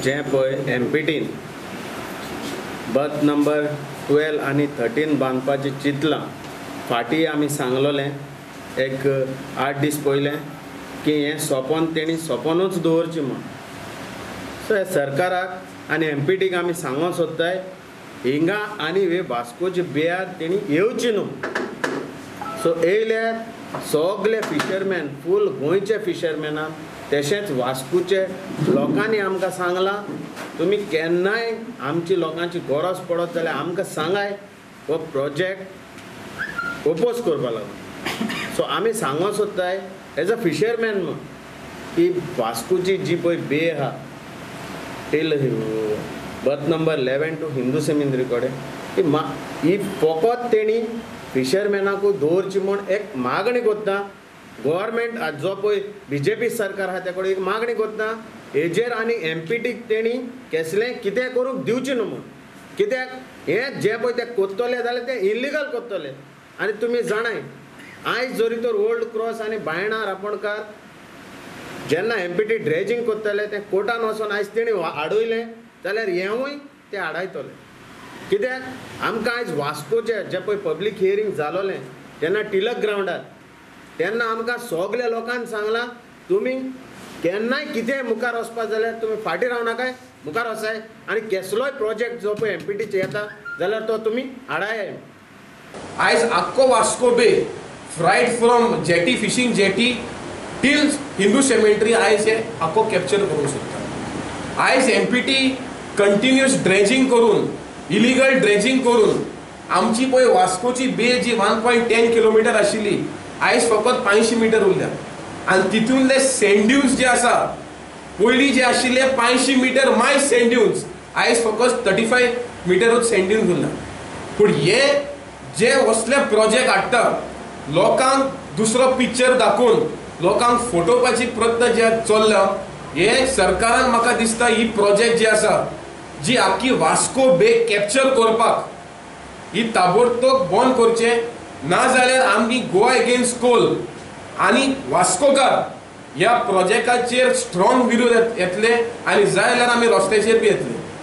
जें पळय एमपीटीन birth number 12 आनी 13 बांदपाचें चिंतलां. फाटीं आमी सांगलोलें एक 8 दीस पयलें की हें सोंपोन तेणी सोंपोनूच दवरचें म्हूण. सो हे सरकाराक आनी एमपीटीक आमी सांगोंक सोदताय हिंगा आनी हे वास्कोचे बेयार तेणी येवची न्हू. सो येयल्यार सगले फिशरमॅन फूल गोंयचे फिशरमॅनान तशेंच वास्कोचे लोकांनी आमकां सांगलां तुमी केन्नाय आमची लोकांची गरज पडत जाल्यार आमकां सांगाय हो प्रोजेक्ट ओपोज करपा लागून. सो आमी सांगोंक सोदताय एज अ फिशरमॅन म्हूण की वास्कोची जी पळय बे आहा till berth number 11 to Hindu सेमिंद्री कडेन ही फकत तेणी फिशरमॅनाकूय दवरची म्हूण एक मागणी करता. गव्हर्मेंट आज जो पळय बीजेपी सरकार आहा त्या कडेन एक मागणी करता हेजेर आनी एमपीटीक तेणी केसलें कितें करूंक दिवचें न्हू म्हूण. कित्याक हें जें पळय तें कोत्तले जाल्यार तें इल्लिगल कोत्तले आनी तुमी जाणाय आयज जरी तर ओल्ड क्रॉस आनी बायणा रापणकार जेन्ना एमपीटी ड्रेजिंग कोत्तले तें कोर्टान वचोन आयज तेणी आडयलें जाल्यार हेंवूय तें आडायतले. कित्याक आमकां आयज वास्कोचें जें पळय पब्लीक हियरींग जालोलें तेन्ना टिलक ग्रावंडार तेन्ना आमकां सगल्या लोकांक सांगलां तुमी केन्नाय कितेंय मुखार वचपा जाल्यार तुमी फाटीं रावनाकाय मुखार वचाय आनी केसलोय प्रोजेक्ट जो पळय एमपीटीचेर येता जाल्यार तो तुमी आडाय. आयज आख्खो Vasco bay right from jetty fishing jetty till Hindu cemetery आयज हे आख्खो कॅप्चर करूंक सोदता. आयज एमपीटी कंटिन्युअस ड्रेजिंग करून इलिगल ड्रेजिंग करून आमची पळय वास्कोची बे जी 1.10 किलोमिटर आशिल्ली आयज फकत 500 मिटर उरल्या आनी तितूंतले सँड ड्यून्स जे आसा पयलीं जे आशिल्ले 500 मिटर मायज सँड ड्यून्स आयज फकत 35 मिटरूच सँड ड्यून्स उरला. पूण हे जे असले प्रोजेक्ट हाडटा लोकांक दुसरो पिक्चर दाखोवन लोकांक फटोवपाची प्रयत्न जे चल्ला हे सरकारान म्हाका दिसता ही प्रोजेक्ट जी आसा जी आख्खी वास्को बे कॅप्चर करपाक ही ताबडतोब बंद करचें, ना जाल्यार आमी गोवा एगेन्स्ट कोल आनी वास्कोकार ह्या प्रोजेक्टाचेर स्ट्रॉंग विरोध येतले आनी जाय जाल्यार आमी रस्त्याचेर बी येतले.